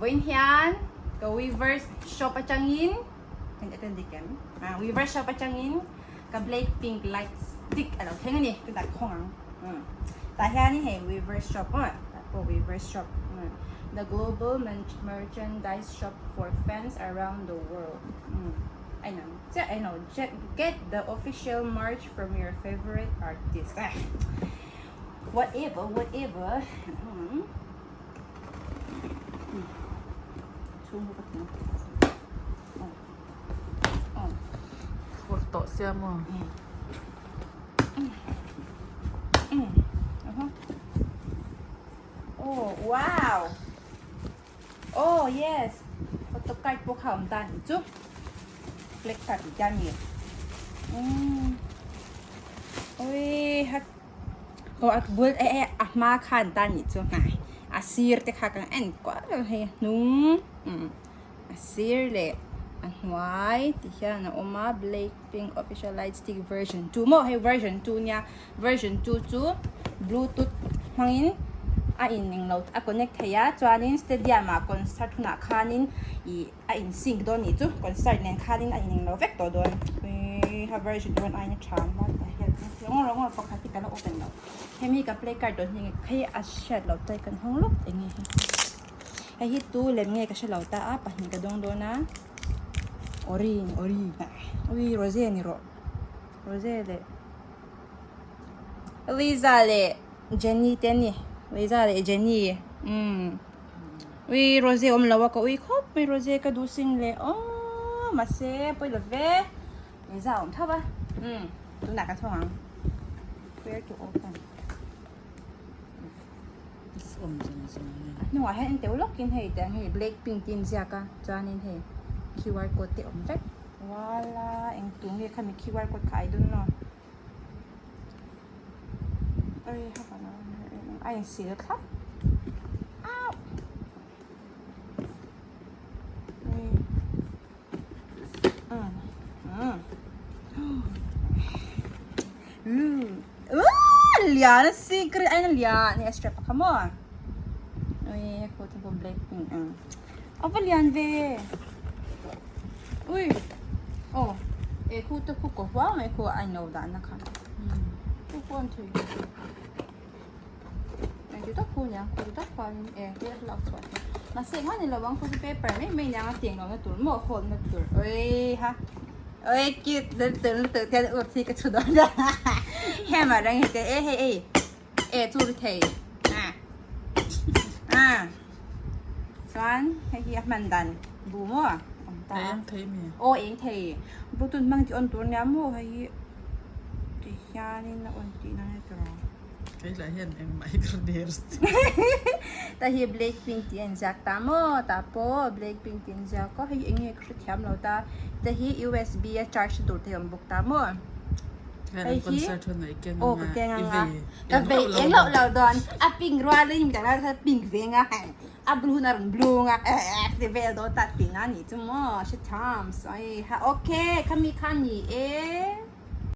Vawiin hian ka Weverse shop atangin kan attend dik em? Ah, Weverse shop atangin ka Blackpink light stick a lo thleng a ni. Ka dah khawng ang. Umm. Tah hianin hei Weverse shop aw, tah pawh Weverse shop. Umm. The global merchandise shop for fans around the world. Umm. A inang chiah a inlo get the official merch from your favorite artist. Ah. Whatever, whatever. Umm. Chhung ka thing. Phur tawh sia maw? Oh, wow. Oh, yes. Photo card pawh kha awm ta anih chu. Black card tih te a ni. Umm. Ui ha Aw a bul eh eh a hma khan ta anih chu hnai a sir te kha kan en kual a hei a hnung umm a sir leh a hnuai ti hian a awm a blackpink official light stick version 2 maw hei version 2 nia version 2 chu bluetooth hmangin a in englo a connect thei a chuanin stadium ah concert hunah khanin ih a in sync dawn nih chu concert nen khanin a in englo vek tawh dawn uii ha version one aiin a tha ang hma tah hian rawng rawng a pakhat hi ka la open lo hemi ka play card dawn hi hei a hriat loh te kan hawng lawk eng nge hei hei hi tu lem nge ka hre lo ta a pahnih ka dawng dawn a ori ori ui rose ni rawh rose leh Liza leh Jennie te ani Liza leh Jennie umm. Ui Rose awm lo a ka ui khawp mai Rose ka duh sin leh aww mahse pawi lo ve Liza a awm tho a umm tunah ka thawng ang where to open a hnungah hian en teuh lawkin hei tiang hei blackpink tih a inziak a chuanin hei QR code te a awm vek wala engtur nge khami QR code kha I don't know a insil thlap au lian a secret a lian a strap kha maw ui khu chu blackpink ang a va lian ve ui aw e khu te khu kaw huau mai khu a inlo dahna kha khu khu an thui eng ti tak khu nia khu ti tak khuanin e hei a lak chhuah hi mahse engmah ni lo ang khu chu paper mai mai nia a tiang lohna tur maw hold na tur ui ha ui cute lutuk lutuk te hian ur hi ka chhu dawn hema reng hi te e hei ei E chu ri thei a a chuan hei hi a hman dan bu maw a awm ta a eng thei mi aw eng thei bluetooth hmang tih on tur nia maw hei hi ti hianin a on tihna nge tawh ang kei lah hian engmah hi ka der si ta hi blackpink tih a inziak ta maw tah pawh blackpink tih a inziak a hei eng nge ka hrethiam lo ta ta hi usb a charge na tur te a awm bawk ta maw. Hei hi aw ka keng anga ka vei eng loh lo dawn a pink rualin midang lai kha pink ve anga a blue hun a rawn blue anga ti vel dawn ta tihna a nih chu maw hre thiam sawi ha okay khami kha ni e.